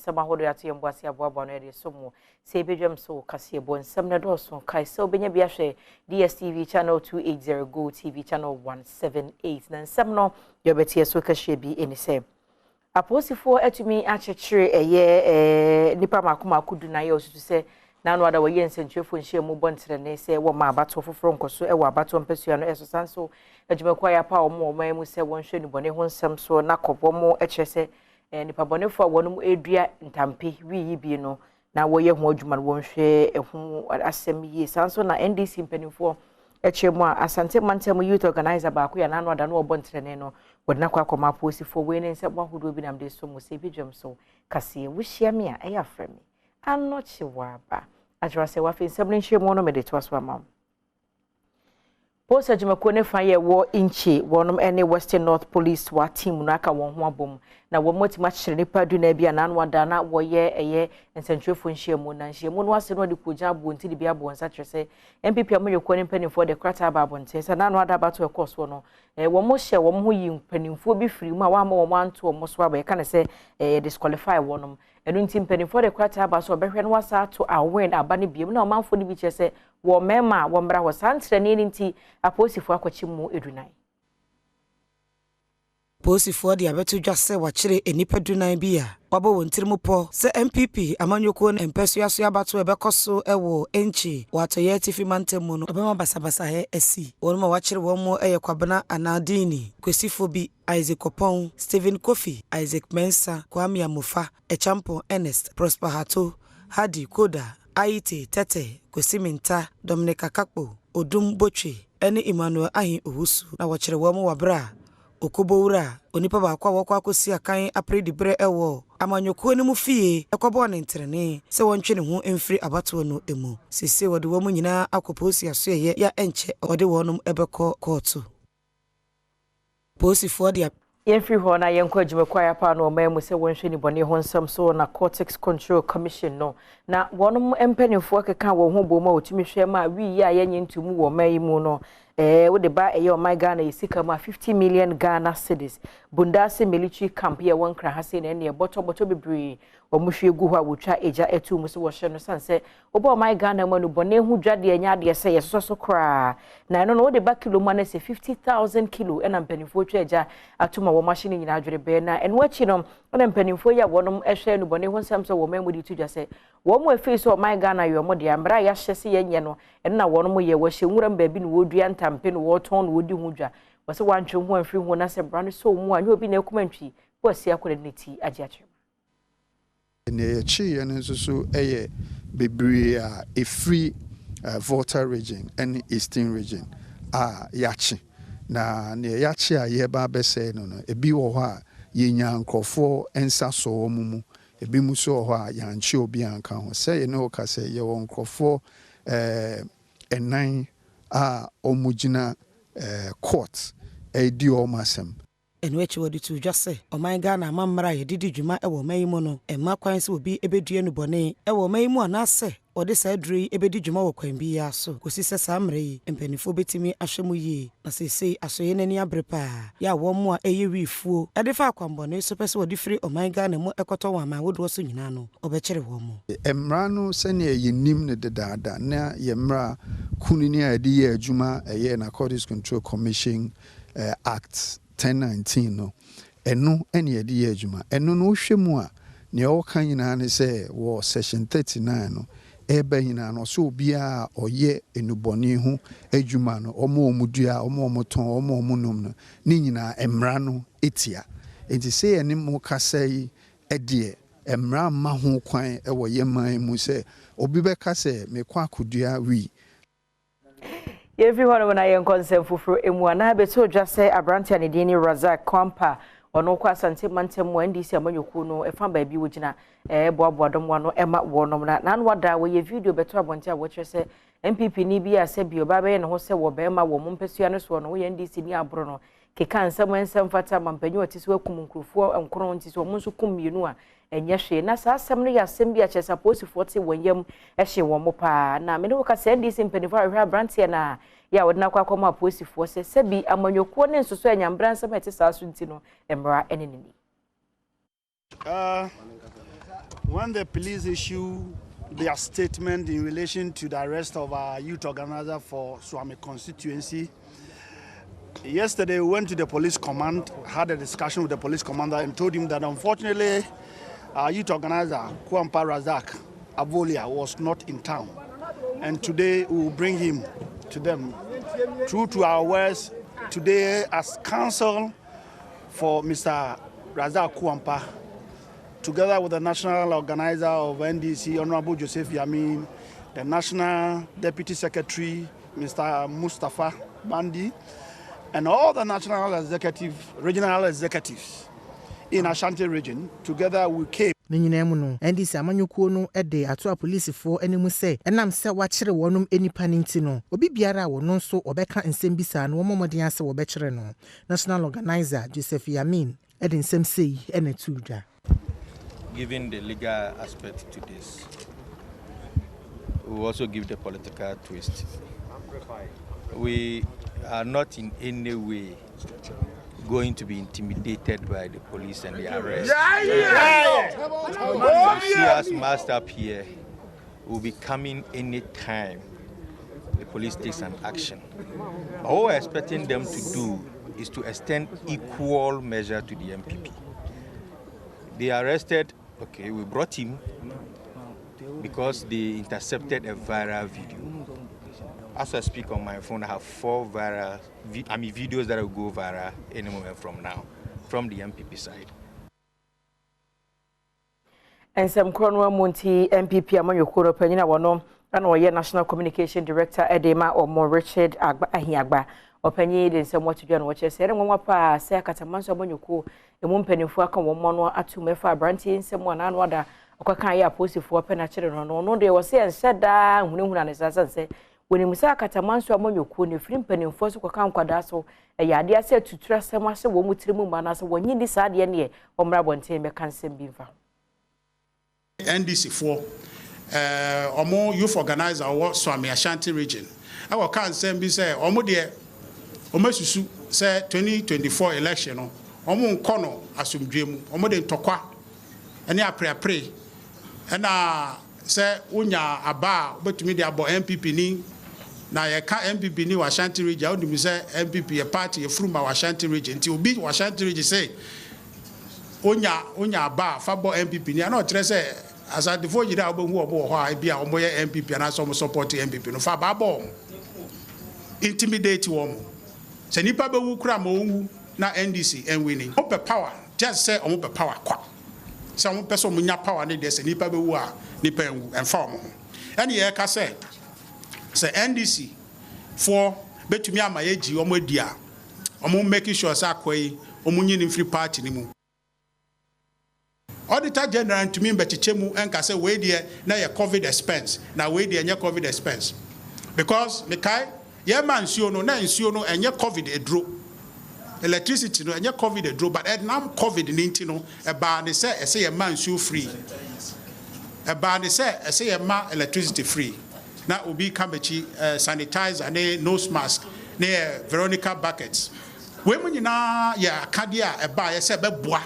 nsɛm ahodoɔ ato yɛn bo ase aboaboa no yɛde so mo sɛ ebedwam so kaseɛbɔ nsɛm no dɔɔso. Kae sɛ wobɛnya bi ahwɛ DSTV channel 280, Go TV channel 178. Na nsɛm no deɛ wobɛteɛ so kahyia bi ɛni sɛ apolisifoɔ atumi akyekyere ɛyɛ nipa mako mako 14 yɛ osusu sɛ n'ano ada wɔyɛ nsɛntwerɛfoɔ nhyia mu bɔ ntrɛne sɛ wɔma abatoɔ foforɔ nkɔ so ɛwɔ abatoɔ mpasua no ɛso. San so adwumakuo a yɛapa wɔn wɔ ɔman mu sɛ wɔnhwɛ nnubɔne ho nsɛm so na kɔbɔ mo kyerɛ sɛ nipa bɔnefoɔ a wɔn redua ntampe wii yi bi no na wɔyɛ ho adwuma no, wɔnhwɛ ɛho asɛm yie. San so na NDC mpanimfoɔ kyerɛ mu a Asante mantam youth organizer baako yɛ n'ano ada no wɔbɔ ntrɛne no, wɔde no akɔ akɔma apolisifoɔ. Wei ne nsɛm ahodoɔ bi nam de so mu sɛ ebi dwam so kaseɛ. Wohyia me a, ɛyɛ afrɛ me Anɔkye Waba akyerɛ sɛ wafei nsɛm no nhyɛ mu no mede toa so ama wo. Post adwumakuo ne fa yɛ wɔ Nkye, wɔnom ne Western North Police SWAT team no aka wɔn ho abom na wɔn atumi akyerɛ nipa 14 bi a n'ano ada na wɔyɛ ɛyɛ nsɛntwerɛfoɔ nhyiamu. Na nhyiamu no ase no, wɔde kogya aboɔ nti de bi aboɔ nsa kyerɛ sɛ NPP amanyɔkuo ne mpanimfoɔ de krataa aba abɔnten sɛ n'ano ada abato ɛkɔɔ soɔ no, wɔn hyɛ wɔn ho yi mpanimfoɔ bi firi mu a wɔama wɔn anto wɔn so aba, yɛka ne sɛ disqualify wɔnom. Ɛno nti mpanimfoɔ de krataa aba so ɔbɛhwɛ no wasa ato awɛn aba no biem, na ɔmanfoɔ no bi kyerɛ sɛ wɔ mmarima a wɔmmra hɔ. Saa ntrɛni no nti apolisifoɔ akɔkye mu 14. Polisifoɔ de abɛto dwa sɛ wakyere nnipa 14 bi a wabɔ wɔn tirim pɔ sɛ NPP amanyɔkuo no mpɛsoaso abato a ɛbɛkɔ so wɔ Nkyi wɔ atɔyɛ atifi mantam mu no ɔbɛma basabasayɛ asi. Wɔn a wakyere wɔn mu yɛ Kwabena Anadini, Kwesifo bi, Isaac Kɔpɔn, Stephen Kofi, Isaac Mensa, Kwame Amofa, Echampo Ernest, Prosper Hato, Hadi Koda, Aite Tete, Kwesi Minta, Dominic Akakpo, Odum Botwe ne Emmanuel Ahi Owusu. Na wɔkyerɛ wɔn mu wɔ berɛ a Okobowura, onipa baako a wɔkɔ akɔsi akan apere di berɛ ɛwɔ amanyɔkuo no mu fie, ɛkɔbɔɔ ne ntrɛne sɛ wɔntwe ne ho mfiri abatoɔ no mu. Seesei wɔde wɔn nyinaa akɔ polisi asoɛyɛ yɛ a ɛnkyɛ wɔde wɔnom ɛbɛkɔ kɔɔto. Polisifoɔ de Yɛmfiri hɔ na yɛnkɔ adwumakuo a yɛapa no ɔman mu sɛ wɔnhwɛ nnubɔne ho nsɛm so, Narcotics Control Commission no, na wɔnom mpanimfoɔ keka wɔn ho bɔ mu a wɔtumi hwɛ ma wii a yɛnyɛ ntomu wɔ ɔman yi mu no, wode ba ɛyɛ ɔman Ghana yɛ sika mu a, 50 million Ghana cedis. Bundase military camp yɛ wɔn nkra ha sei na ɛneɛ bɔtɔbɔtɔ bebree wɔn hwie gu hɔ a wɔtwa egya ɛto mu sɛ wɔhyɛ no san sɛ wobɔ ɔman Ghana mu no bɔne ho dwa deɛ, ɛnyɛ adeɛ sɛ yɛsosɔ so koraa. Na ɛno no wode ba kilo mu a, na sɛ 50,000 kilo ɛna mpanimfoɔ twa agya ato ma wɔn ahye no nyinaa adwene bɛɛ. Na ɛno akyi no, ɛna mpanimfoɔ yi a wɔnom hwɛ nnubɔne ho nsɛm sɛ wɔn man mu de to dwa sɛ wɔn mu afiri sɛ ɔman Ghana yɛ wɔn deɛ mmerɛ a yɛahyɛ sɛ yɛnyɛ no, ɛno na wɔn yɛ wɔhyɛ nwuram baabi na wɔredua ntampe na wɔretɔn na wɔdi ho dwa. Wɔsɛ wɔantwe ho amfiri ho na sɛ bra no sɛ mu a nyɛ obi na ɛkoma ntwi wɔasi akɔ ne ti agye akyerɛ. Nea yɛkyeeɛ no nso so yɛ bebree a ɛfiri Volta Region ne Eastern Region a yɛakye. Na nea yɛakye a yɛreba abɛsɛe no, ebi wɔ hɔ a yɛnya nkurɔfoɔ nsa sɔ wɔn mu, ebi mu nso wɔ hɔ a yɛankye obi anka ho. Sɛ yɛne wo ka sɛ yɛwɔ nkurɔfoɔ 4 a wɔgyina court ɛredi wɔn asɛm. Ɛno akyi wɔde to dwa sɛ ɔman Ghana amammerɛ a yɛde di dwuma wɔ ɔman yi mu no ɛmma kwan sɛ obi bɛdua nnubɔne wɔ ɔman yi mu anaasɛ wɔde saa aduro yi bɛdi dwuma wɔ kwan biara so, kɔsi sɛ saa mmerɛ yi mpanimfoɔ bɛtumi ahwɛ mu yie. Na seesei asɔeɛ n'ani abere paa yɛ a wɔn mu a ɛyɛ wiifuo ɛde fa akwanbɔne so pɛ sɛ wɔde firi ɔman Ghana mu ɛkɔtɔ wɔn aman ahodoɔ so nyinaa no, ɔbɛkyere wɔn mu. Mmara no, sɛnea yɛnim no dedaada na yɛ mmara kunini a yɛde yɛ adwuma, ɛyɛ Narcotics Control Commission Act 1019 no, ɛno ɛne yɛde yɛ adwuma. Ɛno no, wohwɛ mu a, nea ɔka nyinaa ne sɛ wɔ section 39 no ɛreba nyinaa no, ɔsɛ obiara a ɔyɛ nnubɔne ho adwuma no, ɔmo a ɔmo dua, ɔmo a ɔmo tɔn, ɔmo a ɔmo nom no ne nyinaa, mmara no etia. Nti sɛ yɛne mo kasa yi ɛdeɛ, mmara mma ho kwan ɛwɔ yɛn man mu sɛ obi bɛka sɛ mekɔ akɔdua wii. Yɛmfiri hɔ nom na yɛnkɔ nsɛm foforɔ mu a, na bɛtɔ dwa sɛ aberante a ne din ne Razak Kwampa, ɔno kɔ Asante mantam mu NDC amanyɔkuo no ɛfa baabi wɔgyina ɛboaboa dɔm ano ɛma wɔnom. Na n'ano ada wɔyɛ video bɛtɔ abɔnten a wɔkyerɛ sɛ NPP ni bi a sɛ bi ɔbaa bɛyɛ ne ho sɛ wɔ bɛrima wɔ mo mpasua no soɔ no, woyɛ NDC ni aboro no keka nsɛm fata ma mpanyin a ɔte so akum nkurɔfoɔ 9, nti sɛ ɔmo nso kum mmienu a ɛnyɛ hwee. Na saa asɛm no yɛ asɛm bi a kyerɛ sɛ apolisifoɔ te wɔn yam hyɛ wɔn mo paa. Na mene wo ka sɛ NDC mpanimfoɔ ahwehwɛ aberanteɛ no a yɛ a wɔde no akɔ akɔma apolisifoɔ sɛ sɛbi amanyɔkuo ne nsoso anyambra nsɛm a ɛte saa so nti no, mmara ne ne ni. When the police issue their statement in relation to the arrest of our youth organizer for Suame constituency, yesterday we went to the police command, had a discussion with the police commander and told him that unfortunately our youth organizer, Kwampa Razak Avolia, was not in town. And today we will bring him to them. True to our words, today as counsel for Mr. Razak Kwampa, together with the national organizer of NDC, Honorable Joseph Yamin, the national deputy secretary, Mr. Mustafa Bandi, and all the national executive, regional executives in Ashanti region, together we came. Ne nyinaa mu no, NDC amanyɔkuo no de ato apolisifoɔ anim sɛ ɛnam sɛ wɔakyere wɔnom nipa no nti no, obi biara a wɔno nso wɔbɛka nsɛm bi saa no, wɔmmɔ mmɔden ase wɔbɛkyere no. National organizer Joseph Yamin de nsɛm sei na ɛtoo dwa. Given the legal aspect to this, we will also give the political twist. We are not in any way going to be intimidated by the police and the arrest. You see us masked up here, we'll be coming any time the police takes an action. But what we're expecting them to do is to extend equal measure to the NPP. They arrested, okay, we brought him because they intercepted a viral video. As I speak on my phone, I have 4 viral, I mean, videos that will go viral any moment from now, from the NPP side. Nsɛm korɔ no mu nti NPP amanyɔkuo no panyin a wɔno ɛna ɔyɛ National Communication Director ɛde ma ɔmo Richard Agba Ahiagba. Ɔpanyin de nsɛm wɔto dwa no wɔkyerɛ sɛ ɛne nwanwa paa sɛ akatamanso amanyɔkuo emu mpanimfoɔ aka wɔn mo no ato mu ɛfa aberanteɛ nsɛm a n'ano ada ɔkɔka yɛ apolisifoɔ pɛ n'akyerɛ no no ɔno deɛ wɔsɛ ɛnhyɛ daa hunahuna ne saa sɛ wɔnim sɛ akatamanso amanyɔkuo no efiri mpanimfoɔ so kɔka nkwadaa so ɛyɛ adeɛ sɛ tutura asɛm ahyɛ wɔn mu tiri mu ma anaasɛ wɔnyi ni saa adeɛ neɛ wɔmmra abɔnten bɛka nsɛm bi mfa ho. NDC foɔ ɔmo youth organizer ɔwɔ Suame Ashanti region ɛwɔ ka nsɛm bi sɛ ɔmo deɛ ɔmo asusu sɛ 2024 election no ɔmo nkɔ no asomdwe mu, ɔmo de ntɔkwa ɛne apreapre ɛna sɛ wonya aba a wobɛtumi de abɔ NPP ni na yɛka NPP ni wɔ Ashanti region a wonim sɛ NPP yɛ party yɛ furuma wɔ Ashanti region nti obi wɔ Ashanti region sɛ wonya aba a fa bɔ NPP ni ana ɔkyerɛ sɛ asantefoɔ nyinaa a wobɛhu ɔmo wɔ hɔ a ebi a ɔmo yɛ NPP anaasɛ ɔmo support NPP no fa aba bɔ ɔmo, intimidate wɔn sɛ nipa bɛwu kura ma ɔnwu na NDC ɛnwini. Ɔmo pɛ power, just sɛ ɔmo pɛ power kwa sɛ ɔmo pɛ sɛ ɔmo nya power ne deɛ sɛ nipa bɛwu a nipa nwu ɛnfa ɔmo ho. Ɛne yɛreka sɛ NDC foɔ bɛtumi ama yɛgyi ɔmo adi a ɔmo make sure sɛ akɔ yi ɔmo nyi ne mfiri party ne mu. Auditor General ntumi mbɛkyekyɛ mu ɛnka sɛ wei deɛ na yɛ COVID expense na wei deɛ nyɛ COVID expense, because mekae yɛma nsuo no na nsuo no ɛnyɛ COVID aduro, electricity no ɛnyɛ COVID aduro, but ɛnam COVID ne nti no ɛbaa ne sɛ ɛsɛ yɛma nsuo free, ɛbaa ne sɛ ɛsɛ yɛma electricity free na obi ka m'akyi sanitizer ne nose mask ne yɛ Veronica buckets wei mu nyinaa yɛ akadeɛ a ɛbaa yɛ sɛ ɛbɛboa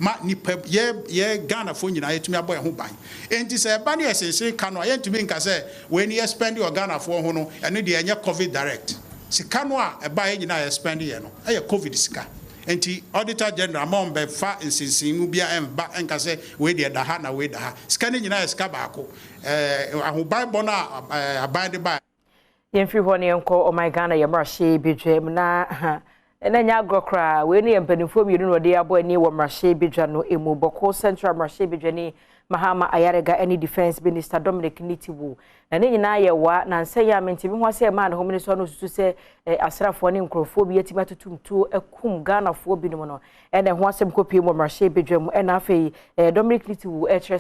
ma nipa yɛ Ghanafoɔ nyinaa yɛtumi abɔ yɛn ho ban. Enti sɛ ɛba ne yɛ sensene ka no a yɛntumi nka sɛ wei ni yɛ spend wɔ Ghanafoɔ ho no ɛno deɛ ɛnyɛ COVID direct. Sika no a ɛba yɛ nyinaa yɛ spend yɛ no ɛyɛ COVID sika. Nti Auditor General ma wɔn bɛfa nsensen mu bia ɛnba ɛnka sɛ wei deɛ da ha na wei da ha. Sika no nyinaa yɛ sika baako, ahobanbɔ no a aban de ba. Yɛmfiri hɔ ne yɛnkɔ ɔman Ghana yɛ mmarahyɛ badwam na ɛna nyɛ agorɔ koraa. Wei no yɛ mpanimfoɔ mmienu na wɔde abɔ ani wɔ mmarahyɛ badwa no emu. Bawku Central mmarahyɛ badwani Mahama Ayarega ne Defence Minister Dominic Nitiwul na ne nyinaa yɛ wa na nsɛ yɛ a mentimi ho asɛ ɛmaa ne ho mene so no susu sɛ asraafoɔ ne nkurɔfoɔ bi atumi atoto ntuo akum Ghanafoɔ binom no ɛna ɛho asɛm kɔpie mu wɔ mmarahyɛ badwa mu. Ɛna afei Dominic Nitiwul ɛkyerɛ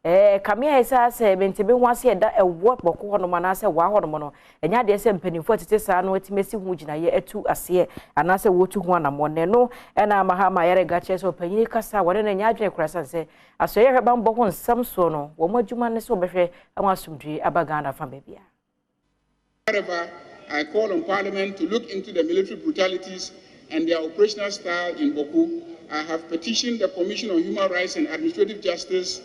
sɛ kamea yɛ sɛ mentimi ho asɛ ɛda ɛwɔ Bawku hɔnom anaasɛ waa hɔnom no ɛnyɛ adeɛ sɛ mpanimfoɔ tete saa no atumi asi ho gyinaeɛ atu aseɛ anaasɛ wɔtu ho anammɔ. Na ɛno ɛna Mahama Ayarega kyerɛ sɛ ɔpanyini kasa a wɔne no nyɛ adwene kora sane sɛ asɔyɛ hwɛ bambɔ ho nsɛm soɔ no wɔn adwuma ne sɛ wɔbɛhwɛ ama asomdwe aba Ghana fa baabia. However, I call on Parliament to look into the military brutalities and their operational style in Bawku. I have petitioned the Commission on Human Rights and Administrative Justice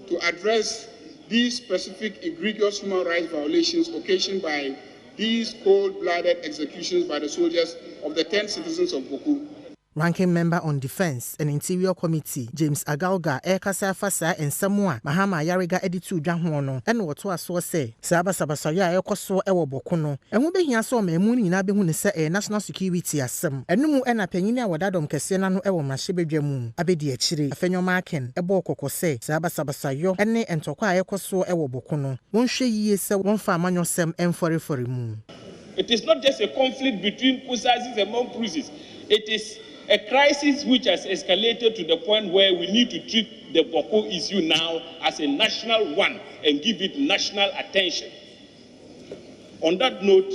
to address these specific egregious human rights violations occasioned by these cold-blooded executions by the soldiers of the 10 citizens of Bawku. Ranking Member on Defence and Interior Committee, James Agalga, ɛrekasa afa saa nsɛm a Mahama Ayariga de too dwa ho no, ɛna ɔtoa soɔ sɛ, saa basabasayɛ a ɛrekɔ soɔ wɔ Bawku no, ɛho bɛhia sɛ ɔman mu no nyinaa bɛhu no sɛ ɛyɛ national security asɛm. Ɛno mu ɛna panyin a wɔda dɔm kɛseɛ no ano wɔ mmarahyɛbadwa mu abɛdi akyire, Afenyo Markin, bɔɔ kɔkɔ sɛ saa basabasayɔ ne ntɔkwa a ɛrekɔ soɔ wɔ Bawku no, wɔnhwɛ yie sɛ wɔmfa amanyɔsɛm mfɔrefɔre mu. It is not just a conflict between Kusasis and Mamprusis. It is a crisis which has escalated to the point where we need to treat the Bawku issue now as a national one and give it national attention. On that note,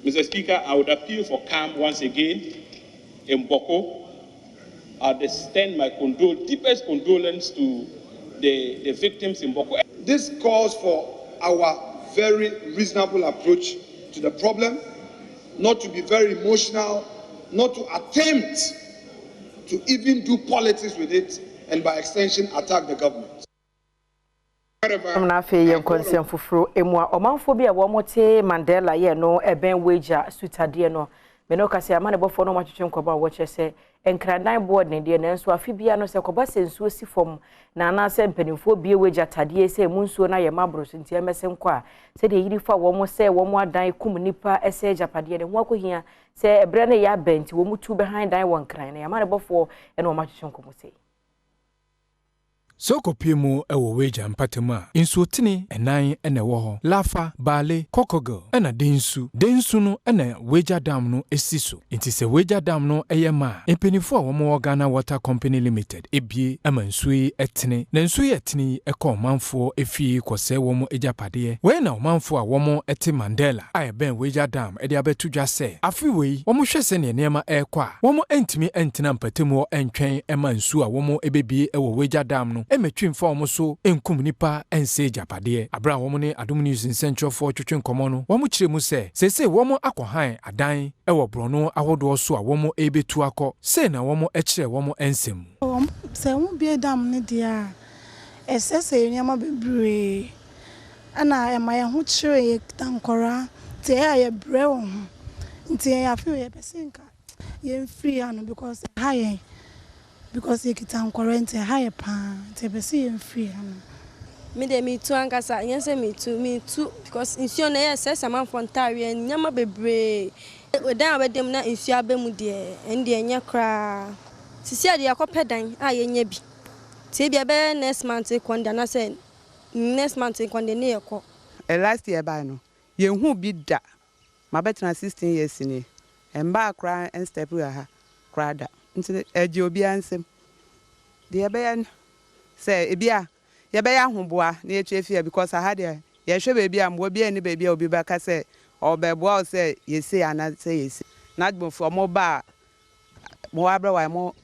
Mr. Speaker, I would appeal for calm once again in Bawku. I would extend my deepest condolence to the victims in Bawku. This calls for our very reasonable approach to the problem, not to be very emotional, not to attempt to even do politics with it, and by extension attack the government. Na afei yɛn nkɔnsɛm foforɔ mu a, ɔmanfoɔ bi a wɔn te Mandela yɛ no ɛbɛn Weija sutadeɛ no mene ɔkasa ama ne bɔfoɔ no ɔmo atwetwe nkɔmɔ a wɔkyerɛ sɛ nkradan boɔ ne deɛ, nanso afe bia no sɛ kɔba sɛ nsuo si fam na anaasɛ mpanimfoɔ bie Weija tadeɛ sɛ emu nsuo no ayɛ maboro so nti ɛmɛsɛ nkɔ a, sɛdeɛ yiri fa wɔn sɛ wɔn adan kum nipa ɛsɛ agyapadeɛ ne ho akɔhia sɛ ɛberɛ no yɛ abɛn nti wɔn tu bɛhan dan wɔ Nkran na yɛama ne bɔfoɔ ɛna wɔn atwetwe nkɔmɔ sɛ. Sɛ wokɔpie mu wɔ Weija mpatamu a, nsuotene ɛnan na ɛwɔ hɔ: Lafa, Baale, Kɔkɔgel ɛna Densu. Densu no ɛna Weija Dam no si so. Nti sɛ Weija Dam no ɛyɛ ma a, mpanimfoɔ a wɔwɔ Ghana Water Company Limited ebie ama nsuo yi ɛtene, na nsuo yi ɛtene yi ɛkɔ ɔmanfoɔ efie kɔsɛe wɔn agyapadeɛ. Wei na ɔmanfoɔ a wɔn ɛte Mandela a ɛbɛn Weija Dam ɛde abɛto dwa sɛ afe wei wɔn hwɛ sɛnea nneɛma ɛrekɔ a, wɔn ntumi ntena mpatamu hɔ ɛntwɛn ɛma nsuo a wɔn ɛbɛbie ɛwɔ Weija Dam no ɛmɛtwi mfa wɔn so nkum nipa ɛnsɛ agyapadeɛ. Abere a wɔn ne Adom News nsɛntwerɛfoɔ twetwe nkɔmmɔ no, wɔn kyerɛ mu sɛ seesei wɔn akɔhan adan ɛwɔ borɔno ahodoɔ so a wɔn ɛrebɛtu akɔ. Sei na wɔn kyerɛ wɔn nsɛm. Sɛ wɔn bie dam no deɛ a, ɛsɛ sɛ nneɛma bebree ɛna ɛma yɛn ho kyerɛ yɛ kita nkɔraa, nti ɛyɛ a yɛbrɛ wɔn ho, nti yɛn afe yɛpɛ sɛ nka yɛmfiri ano because ɛha yɛn, because yɛkita nkɔraa nti ɛha yɛ paa, nti yɛpɛ sɛ yɛmfiri ano. Me de, metu ankasa, nyɛ sɛ metu because nsuo no ɛyɛ sɛ amanfoɔ ntaareɛ, nneɛma bebree. Dan a wɔbɛda mu na nsuo aba mu deɛ, ɛno deɛ ɛnyɛ koraa. Sisi a deɛ, yɛakɔpɛ dan a yɛnya bi nti ebi ɛbɛyɛ next month kɔn de anaasɛ next month kɔn de ne yɛkɔ. Last year baa no, yɛnhu bi da. Mabɛtena 16 years ni, mbaa koraa nstep wɔ ha koraa da, nti ɛgye obiara nsam. Deɛ yɛbɛyɛ no sɛ ebi a yɛbɛyɛ ahoboa na yɛtwa fie, because aha deɛ yɛhwɛ baabi a mmoa biara ni, baabi a obi bɛka sɛ ɔbɛboa wo sɛ yɛse anaasɛ yɛse na adwumfoɔ ɔmo ba a mo abrɛ wa mo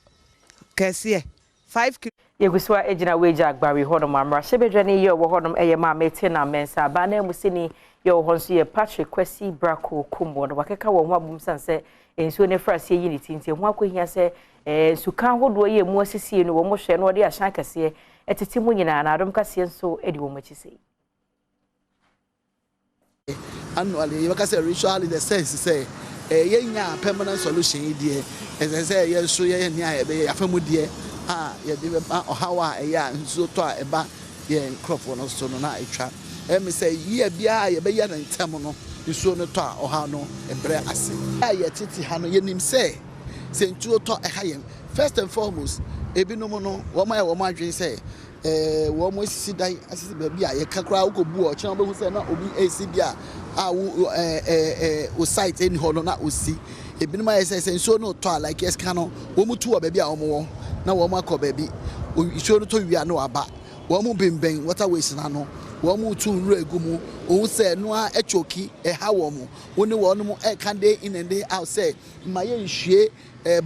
kɛseɛ 5 kilo. Yɛgu so a gyina Weija Agbari hɔnom a mmarahyɛbadwa no yɛ ɔwɔ hɔnom ɛyɛ Maame Tina Mensa abaa na mu sini yɛ wɔ hɔ nso yɛ Patrick Kwasi Brako Kumbo no wakeka wɔn ho abom san sɛ nsuo no afiri aseɛ yi ne ti, nti ɛho akɔhia sɛ nsuka ahodoɔ yi emu asisie no wɔn hwɛ na wɔde ahyɛn akɛseɛ ɛtete mu nyinaa, na Adom Kaseɛ nso de wɔn akyi sɛ. Annually yɛbɛka sɛ ritual in the sense sɛ yɛnya permanent solution yi deɛ, ɛsɛ sɛ yɛn nso yɛyɛ nea yɛbɛyɛ yɛafa mu deɛ a yɛde bɛma ɔhaw a ɛyɛ a nsuo tɔ a ɛba yɛn nkurɔfoɔ no so no na atwa. Ɛmi sɛ yie biara a yɛbɛyɛ no ntɛm no, nsuo no tɔ a, ɔhaw no ɛbrɛ ase. A yɛtete ha no, yɛnim sɛ nsuo tɔ ɛha yɛn. First and foremost, ebinom no wɔn ayɛ wɔn adwene sɛ wɔn asisi dan asisi baabi a yɛka koraa wokɔ bu ɔkyerɛ, wɔbɛhu sɛ na obi esi bi a wo ɛɛ ɛɛ o site ɛni hɔ no na osi. Ebinom ayɛ sɛ nsuo no tɔ a, like yɛsika no, wɔn tu wɔ baabi a wɔn wɔ na wɔn akɔ baabi. Nsuo no tɔ wia no aba, wɔn bɛnbɛn waterways n'ano, wɔn tu nwura egu mu ohun sɛ noa ɛtwoki ɛha wɔn. Wɔn ne wɔn ɛka day in and day out sɛ mma yɛ nhwie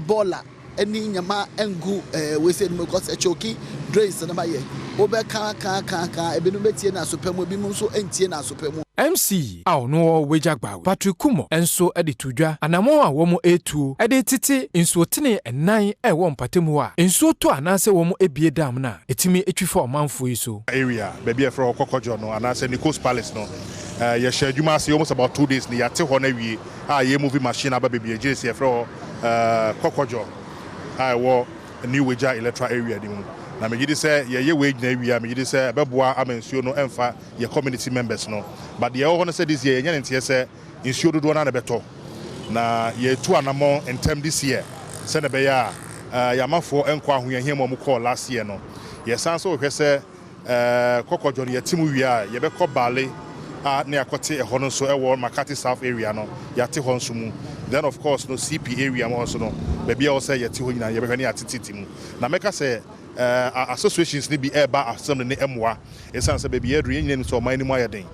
bɔɔla. ne nneɛma ngu ɛɛ wei sɛ no mu because ɛchoke drains no ma yɛ. Wobɛka ka ka ka, ebinom bɛtie no aso pa mu, ebinom nso ntie no aso pa mu. MC a ɔno wɔ Weija Gbawe, Patrick Kumo nso de to dwa anammɔn a wɔn retuo de retete nsuotene nnan a ɛwɔ mpatamu hɔ a nsuo tɔ anaasɛ wɔn abue dam no a ɛtumi twi fa ɔmanfoɔ yi so. Area, baabi a yɛfrɛ hɔ Kɔkɔdjɔ no anaasɛ Nikos Palace no, yɛhyɛ adwuma ase almost about 2 days ni, yɛate hɔ no awie a yɛ move machine aba baabi a gyere sɛ yɛfrɛ hɔ Kɔkɔdjɔ a ɛwɔ New Weija electoral area no mu. Na megye di sɛ yɛyɛ wei gyina awie a, megye di sɛ ɛbɛboa ama nsuo no ɛmfa yɛ community members no. But deɛ ɛwɔ hɔ no sɛ this year yɛnyɛ ne nteɛ sɛ nsuo dodoɔ no a na ɛbɛtɔ na yɛtu anammɔn ntɛm this year sɛne ɛbɛyɛ a yɛamafoɔ nkɔ ahohiahia mu a ɔmo last year no. Yɛsan so wɔhwɛ sɛ Kɔkɔdjɔ no yɛte mu wie a, yɛbɛkɔ Baale a ne yɛakɔte ɛhɔ no nso ɛwɔ Makati South area no, yɛate hɔ nso mu. Then of course no, CP area mu hɔ nso no, baabi a ɛwɔ sɛ yɛte hɔ nyinaa yɛbɛhwɛ ne yɛatetete mu. Na mɛka sɛ associations no bi ɛreba assembly ne mmoa, ɛsiane sɛ baabi yɛduru yɛn nyinaa nim sɛ ɔman no mu ayɛ den.